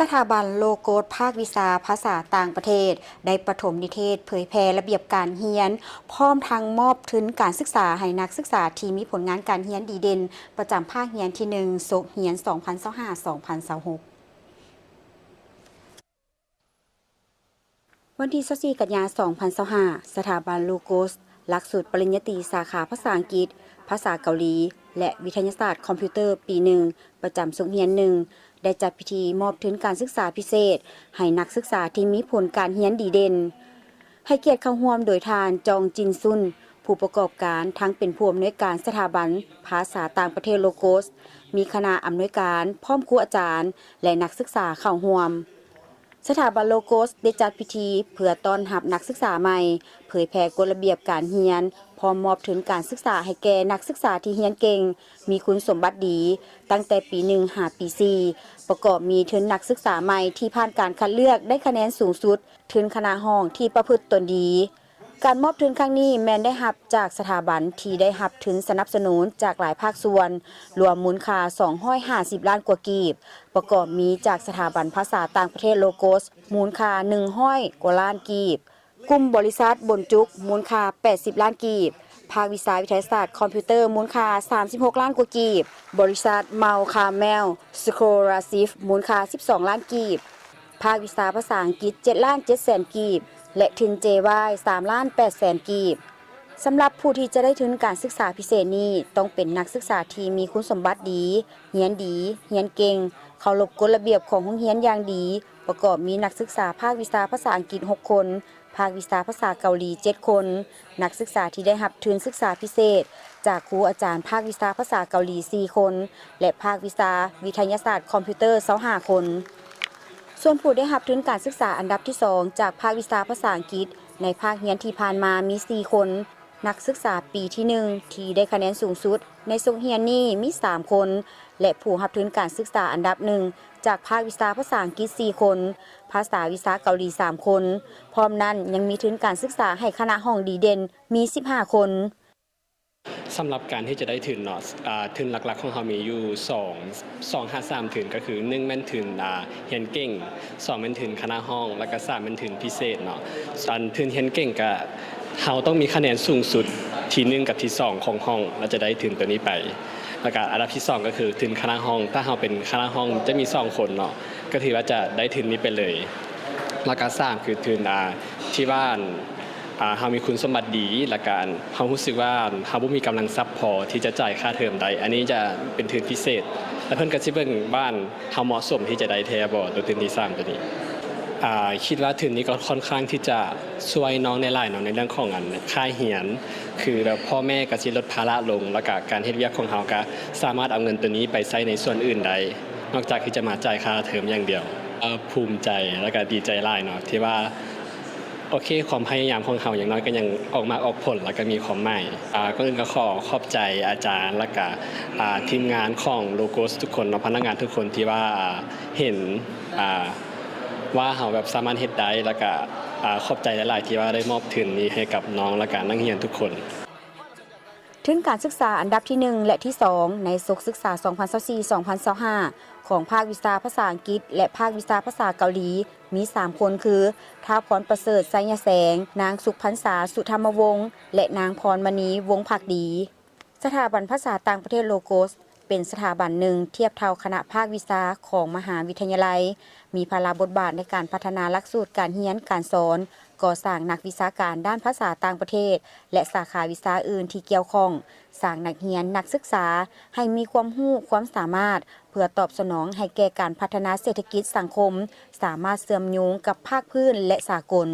ສະຖາບັນໂລໂກສພາກວິຊາພາສາຕ່າງປະເທດ ໄດ້ປະຖົມນິເທດເຜີຍແຜ່ລະບຽບການຮຽນ, ພ້ອມທັງມອບທຶນການສຶກສາໃຫ້ນັກສຶກສາທີ່ມີຜົນງານການຮຽນດີເດັ່ນ ປະຈຳພາກຮຽນທີໜຶ່ງ ສົກຮຽນສອງພັນຊາວຫ້າ ສອງພັນຊາວຫົກ. ວັນທີຊາວສີ່ ກັນຍາ ສອງພັນຊາວຫ້າ, ສະຖາບັນໂລໂກສ ຫຼັກສູດປະລິນຍາຕີສາຂາພາສາອັງກິດ, ພາສາເກົາຫຼີ ແລະ ວິທະຍາສາດຄອມພິວເຕີ ປີໜຶ່ງ ປະຈຳສົກຮຽນໜຶ່ງ ໄດ້ຈັດພິທີມອບທຶນການສຶກສາພິເສດໃຫ້ນັກສຶກສາທີ່ມີຜົນການຮຽນດີເດັ່ນ. ໃຫ້ກຽດເຂົ້າຮ່ວມໂດຍທ່ານ ຈອງຈິນຊຸນ ຜູ້ປະກອບການ ທັງເປັນຜູ້ອຳນວຍການສະຖາບັນພາສາຕ່າງປະເທດໂລໂກສ, ມີຄະນະອຳນວຍການ ພ້ອມຄູອາຈານ ແລະ ນັກສຶກສາເຂົ້າຮ່ວມ. ສະຖາບັນໂລໂກສໄດ້ຈັດພິທີເພື່ອຕ້ອນຮັບນັກສຶກສາໃໝ່, ເຜີຍແຜ່ກົດລະບຽບການຮຽນ, ພ້ອມມອບທຶນການສຶກສາໃຫ້ແກ່ນັກສຶກສາທີ່ຮຽນເກັ່ງ, ມີຄຸນສົມບັດດີ, ຕັ້ງແຕ່ປີໜຶ່ງຫາປີສີ່, ປະກອບມີທຶນນັກສຶກສາໃໝ່ທີ່ຜ່ານການຄັດເລືອກໄດ້ຄະແນນສູງສຸດ, ທຶນຄະນະຫ້ອງທີ່ປະພຶດຕົນດີ. ການມອບທຶນຄັ້ງນີ້ແມ່ນໄດ້ຮັບຈາກສະຖາບັນທີ່ໄດ້ຮັບທຶນສະໜັບສະໜູນຈາກຫຼາຍພາກສ່ວນ, ລວມມູນຄ່າສອງຮ້ອຍຫ້າສິບລ້ານກວ່າກີບ, ປະກອບມີຈາກສະຖາບັນພາສາຕ່າງປະເທດໂລໂກສ ມູນຄ່າໜຶ່ງຮ້ອຍກວ່າລ້ານກີບ, ກຸ່ມບໍລິສັດບົນຈຸກ ມູນຄ່າແປດສິບລ້ານກີບ, ພາກວິຊາວິທະຍາສາດຄອມພິວເຕີ ມູນຄ່າສາມສິບຫົກລ້ານກວ່າກີບ, ບໍລິສັດເມົາຄາແມວ ສະໂຄລາຊິບ ມູນຄ່າສິບສອງລ້ານກີບ, ພາກວິຊາພາສາອັງກິດ ເຈັດລ້ານເຈັດແສນກີບ ແລະ ທຶນ ເຈວາຍ ສາມລ້ານແປດແສນກີບ. ສຳລັບຜູ້ທີ່ຈະໄດ້ທຶນການສຶກສາພິເສດນີ້ ຕ້ອງເປັນນັກສຶກສາທີ່ມີຄຸນສົມບັດດີ, ຮຽນດີ, ຮຽນເກັ່ງ, ເຄົາລົບກົດລະບຽບຂອງໂຮງຮຽນຢ່າງດີ, ປະກອບມີນັກສຶກສາພາກວິຊາພາສາອັງກິດຫົກຄົນ, ພາກວິຊາພາສາເກົາຫຼີເຈັດຄົນ, ນັກສຶກສາທີ່ໄດ້ຮັບທຶນສຶກສາພິເສດຈາກຄູອາຈານພາກວິຊາພາສາເກົາຫຼີສີ່ຄົນ ແລະ ພາກວິຊາວິທະຍາສາດຄອມພິວເຕີຊາວຫ້າຄົນ. ສ່ວນຜູ້ໄດ້ຮັບທຶນການສຶກສາອັນດັບທີສອງ ຈາກພາກວິຊາພາສາອັງກິດໃນພາກຮຽນທີ່ຜ່ານມາມີສີ່ຄົນ, ນັກສຶກສາປີທີໜຶ່ງທີ່ໄດ້ຄະແນນສູງສຸດໃນສົກຮຽນນີ້ມີສາມຄົນ ແລະ ຜູ້ຮັບທຶນການສຶກສາອັນດັບໜຶ່ງຈາກພາກວິຊາພາສາອັງກິດສີ່ຄົນ, ພາສາວິຊາເກົາຫຼີສາມຄົນ. ພ້ອມນັ້ນຍັງມີທຶນການສຶກສາໃຫ້ຄະນະຫ້ອງດີເດັ່ນມີສິບຫ້າຄົນ. ສຳລັບການທີ່ຈະໄດ້ທຶນເນາະ ອາ ທຶນຫຼັກໆຂອງເຮົາມີຢູ່ສອງ ສອງຫາສາມທຶນ ກໍຄືໜຶ່ງແມ່ນທຶນ ອາ ຮຽນເກັ່ງ, ສອງແມ່ນທຶນຄະນະຫ້ອງ ແລ້ວກະສາມແມ່ນທຶນພິເສດເນາະ. ອັນທຶນຮຽນເກັ່ງກະ ເຮົາຕ້ອງມີຄະແນນສູງສຸດທີໜຶ່ງກັບທີສອງຂອງຫ້ອງ ແລ້ວຈະໄດ້ທຶນໂຕນີ້ໄປ. ແລ້ວກະອັນດັບທີສອງກໍຄືທຶນຄະນະຫ້ອງ ຖ້າເຮົາເປັນຄະນະຫ້ອງຈະມີສອງຄົນເນາະ ກໍຖືວ່າຈະໄດ້ທຶນນີ້ໄປເລີຍ. ແລ້ວກະສາມຄືທຶນ ອາ ທີ່ວ່າ ອ່າ ເຮົາມີຄຸນສົມບັດດີ ແລ້ວກະເຮົາຮູ້ສຶກວ່າເຮົາບໍ່ມີກຳລັງຊັບພໍທີ່ຈະຈ່າຍຄ່າເທີມໄດ້ ອັນນີ້ຈະເປັນທຶນພິເສດ ແລ້ວເພິ່ນກະຊິເບິ່ງວ່າເຮົາເໝາະສົມທີ່ຈະໄດ້ແທ້ບໍ່ ໂຕທຶນທີສາມໂຕນີ້. ອ່າ ຄິດວ່າທຶນນີ້ກໍຄ່ອນຂ້າງທີ່ຈະຊ່ວຍນ້ອງໄດ້ຫຼາຍເນາະ ໃນເລື່ອງຂອງ ອັນ ຄ່າຮຽນ ຄືແບບພໍ່ແມ່ກະຊິລົດພາລະລົງ ແລ້ວກະການເຮັດວຽກຂອງເຮົາກະສາມາດເອົາເງິນໂຕນີ້ໄປໃຊ້ໃນສ່ວນອື່ນໄດ້ ນອກຈາກທີ່ຈະມາຈ່າຍຄ່າເທີມຢ່າງດຽວ. ເອີ ພູມໃຈ ແລ້ວກະດີໃຈຫຼາຍເນາະ ທີ່ວ່າ ໂອເຄ ຄວາມພະຍາຍາມຂອງເຮົາຢ່າງໜ້ອຍກໍຍັງອອກໝາກອອກຜົນ ແລ້ວກໍມີຄວາມໝາຍ. ອາ ກ່ອນອື່ນກໍຂໍຂອບໃຈອາຈານ ແລ້ວກະ ອາ ທີມງານຂອງໂລໂກສທຸກຄົນເນາະ ພະນັກງານທຸກຄົນທີ່ວ່າເຫັນ ອາ ວ່າເຮົາແບບສາມາດເຮັດໄດ້ ແລ້ວກະ ອາ ຂອບໃຈຫຼາຍໆທີ່ວ່າໄດ້ມອບທຶນນີ້ໃຫ້ກັບນ້ອງ ແລ້ວກະນັກຮຽນທຸກຄົນ. ທຶນການສຶກສາອັນດັບທີໜຶ່ງ ແລະ ທີສອງ ໃນສົກສຶກສາສອງພັນຊາວສີ່ ສອງພັນຊາວຫ້າ ຂອງພາກວິຊາພາສາອັງກິດ ແລະ ພາກວິຊາພາສາເກົາຫຼີ ມີສາມຄົນຄື ທ້າວ ພອນປະເສີດ ໄຊຍະແສງ, ນາງ ສຸກພັນສາ ສຸທຳມະວົງ ແລະ ນາງ ພອນມະນີ ວົງພັກດີ. ສະຖາບັນພາສາຕ່າງປະເທດໂລໂກສ ເປັນສະຖາບັນໜຶ່ງທຽບເທົ່າຄະນະພາກວິຊາຂອງມະຫາວິທະຍາໄລ, ມີພາລະບົດບາດໃນການພັດທະນາຫຼັກສູດການຮຽນການສອນ, ກໍ່ສ້າງນັກວິຊາການດ້ານພາສາຕ່າງປະເທດ ແລະ ສາຂາວິຊາອື່ນທີ່ກ່ຽວຂ້ອງ, ສ້າງນັກຮຽນນັກສຶກສາໃຫ້ມີຄວາມຮູ້ຄວາມສາມາດ ເພື່ອຕອບສະໜອງໃຫ້ແກ່ການພັດທະນາເສດຖະກິດສັງຄົມ, ສາມາດເຊື່ອມໂຍງກັບພາກພື້ນ ແລະ ສາກົນ.